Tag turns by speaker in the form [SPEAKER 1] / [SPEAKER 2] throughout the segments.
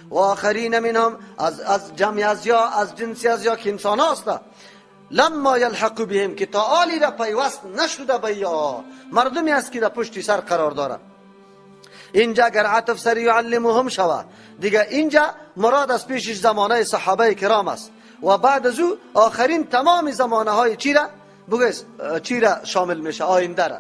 [SPEAKER 1] و آخرین منهم از جمع از یا از جنسی از یا که انسان هست، لما یلحق بهم که تا آلی را پیوست نشده به یا مردمی است که در پشتی سر قرار داره. اینجا اگر عطف سر یعلمهم شوه، دیگه اینجا مراد از پیشش زمانه صحابه کرام است و بعد از او آخرین تمام زمانه های چی را بگو چی را شامل میشه، آینده را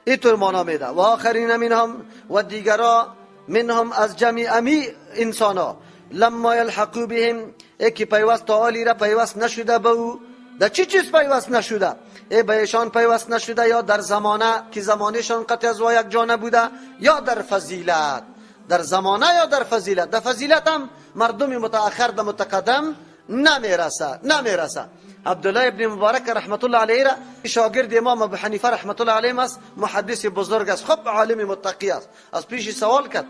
[SPEAKER 1] اینطور معنا میده. و آخرین منهم و دیگرا منهم از جمع امی انسان ها، لما یلحقوا بهم یکی پیوست تا آلی را پیوست نشده به او. در چی چیز پیوست نشده؟ ای به ایشان پیوست نشده یا در زمانه که زمانهشان قطع از یک جا نبوده، یا در فضیلت، در زمانه یا در فضیلت. در فضیلت هم مردم متأخر در متقدم نمیرسه، نمیرسه. عبدالله ابن مبارک رحمت الله علیه را شاگرد امام ابو حنیفه رحمت الله علیه است، محدث بزرگ است، خب عالم متقی است. از پیش سوال کرد،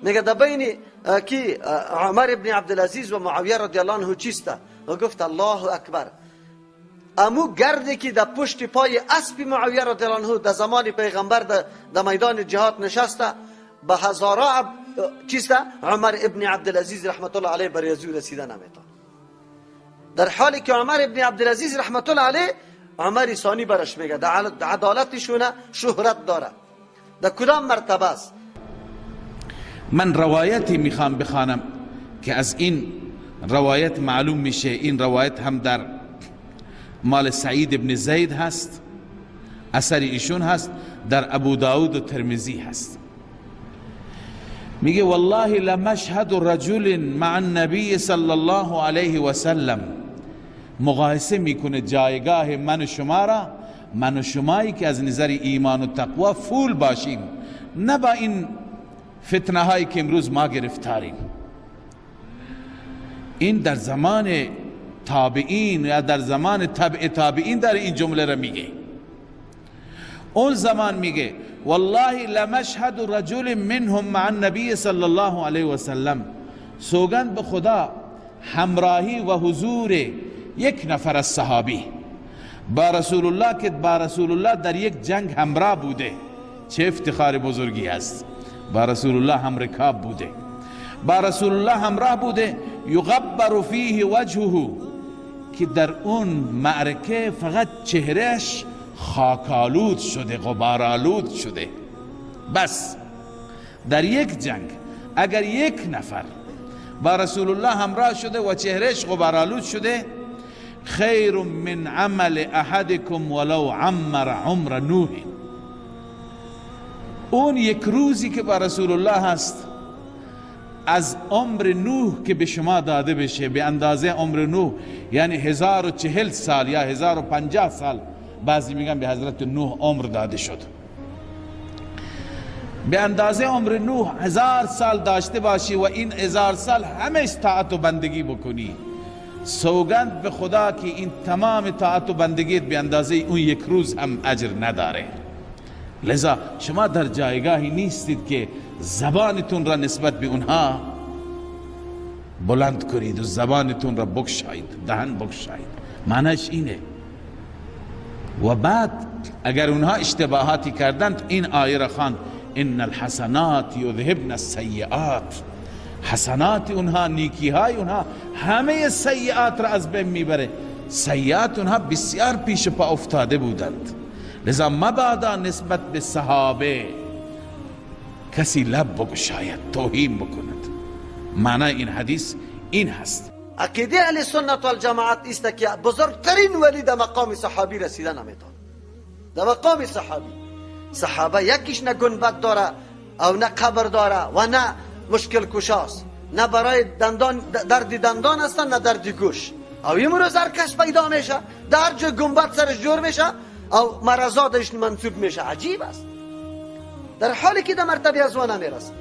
[SPEAKER 1] میگه در بین کی عمر ابن عبدالعزیز و معاویه رضی الله عنه چیست؟ و گفت الله اکبر، امو گردی که در پشت پای اسب معاویه رضی الله عنه در زمان پیغمبر در میدان جهاد نشسته، به هزارا چیست؟ عمر ابن عبدالعزیز رحمت الله علیه برای ازو رسیده نمیتونه. در حالی که عمر ابن عبدالعزیز رحمت الله علیه عمر ثانی برش میگه، در عدالتشونه شهرت داره، در کدام مرتبه است؟
[SPEAKER 2] من روایتی میخوام بخوانم که از این روایت معلوم میشه. این روایت هم در مال سعید ابن زید هست، اثر ایشون هست، در ابو داود و ترمذی هست. میگه والله لمشهد رجل مع النبی صلی الله علیه و سلم. مقایسه میکنه جایگاه من و شما را، من و شمایی که از نظر ایمان و تقوا فول باشیم، نه با این فتنه هایی که امروز ما گرفتاریم. این در زمان تابعین یا در زمان تبع تابعین در این جمله را میگه. اون زمان میگه والله لمشهد رجل منهم مع النبی صلی الله علیه و سلم، سوگند به خدا همراهی و حضور یک نفر از صحابی با رسول الله که با رسول الله در یک جنگ همراه بوده، چه افتخار بزرگی است، با رسول الله هم رکاب بوده، با رسول الله همراه بوده، یغبر فیه وجهه، که در اون معرکه فقط چهرهش خاکالود شده، غبارآلود شده. بس در یک جنگ اگر یک نفر با رسول الله همراه شده و چهرهش غبارآلود شده، خیر من عمل احدکم ولو عمر عمر نوح. اون یک روزی که با رسول الله هست از عمر نوح که به شما داده بشه، به اندازه عمر نوح، یعنی 1040 سال یا 1050 سال، بعضی میگن به حضرت نوح عمر داده شد، به اندازه عمر نوح 1000 سال داشته باشی و این 1000 سال همش طاعت و بندگی بکنی، سوگند به خدا که این تمام طاعت و بندگیت به اندازه اون یک روز هم اجر نداره. لذا شما در جایگاهی نیستید که زبانتون را نسبت به اونها بلند کنید و زبانتون را بگشایید، دهن بگشایید. معنیش اینه. و بعد اگر اونها اشتباهاتی کردند، این آیه را خواند، ان الحسنات یذهبن السیئات. حسنات اونها، نیکی های اونها همه سیئات را از بین میبره. سیئات اونها بسیار پیش پا افتاده بودند، لذا مبادا نسبت به صحابه کسی لب بگشاید، توهین بکند. معنی این حدیث این هست.
[SPEAKER 1] عقیده اهل سنت والجماعت است که بزرگترین ولی در مقام صحابی رسیده نمیتونه. در مقام صحابی، صحابه یکیش نه گنبد داره او نه قبر داره و نه مشکل کشاست، نه برای دندان درد دندان هستن نه درد گوش. او امروز هر کس پیدا میشه در جای گنبد سرش جور میشه او مرضاتش منصوب میشه. عجیب است، در حالی که در مرتبه از نمیرسه.